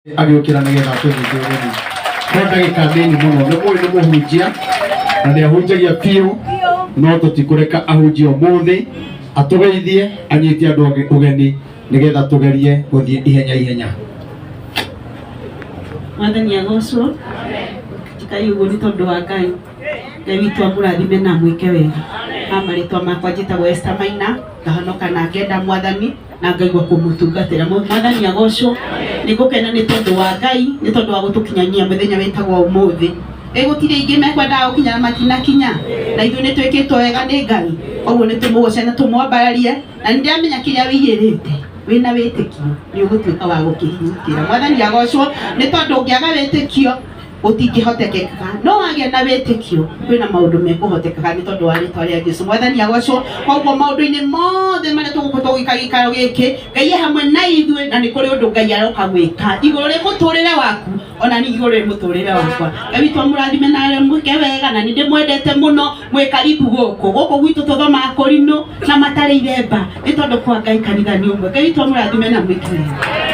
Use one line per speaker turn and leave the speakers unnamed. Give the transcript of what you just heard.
Agĩũkĩra nĩgetha atũnyite ũgeni no ndagĩka nini mũno. Nĩ mũĩ nĩ mũhunjia na nĩ ahunjagia biũ, no tũtikũreka ahunjie ũmũthĩ. Atũgeithie, anyite andũ ũgeni nĩgetha tũgerie gũthiĩ ihenya ihenya.
Mwathani agocwo. Njikai ũguo nĩ tondũ wa Ngai. Ngai witũ amũrathime na amwĩke wega. Ha marĩtwa makwa njĩtagwo Esther Maina, ngahonoka na ngenda Mwathani na ngaigua kũmũtungatĩra. Mwathani agocwo. Nĩ ngũkena nĩ tondũ wa Ngai, nĩ tondũ wa gũtũkinyania mũthenya wĩtagwo ũmũthĩ. Ĩ gũtirĩ ingĩ mekwendaga gũkinya na matinakinya, na ithuĩ nĩ twĩkĩtwo wega nĩ Ngai. Koguo nĩ tũmũgoce na tũmwambararie, na nĩ ndĩramenya kĩrĩa wĩiyĩrĩte wĩna wĩtĩkio nĩ ũgũtuĩka wa gũkĩhingĩra. Mwathani agocwo, nĩ tondũ ũngĩaga wĩtĩkio gũtingĩhotekeka, no wagĩa na wĩtĩkio kwĩna maũndũ mekũhotekeka nĩ tondũ wa rĩtwa rĩa Jesu. Mwathani agocwo. Koguo maũndũ-inĩ mothe marĩa tũgũkorwo tũgĩka gĩikaro gĩkĩ, Ngai e hamwe na ithuĩ, na nĩ kũrĩ ũndũ Ngai aroka gwĩka igũrũ rĩ mũtũrĩre waku, ona ni igũrũ rĩ mũtũrĩre wakwa. Ngai witũ amũrathime na amwĩke wega, na nĩ ndĩmwendete mũno. Mwĩ karibu gũkũ gũkũ gwitũ, tũthomaga kũrinũ na matarĩ iremba, nĩ tondũ kwa Ngai kanitha nĩ ũmwe. Ngai witũ amũrathime na mwĩke wega.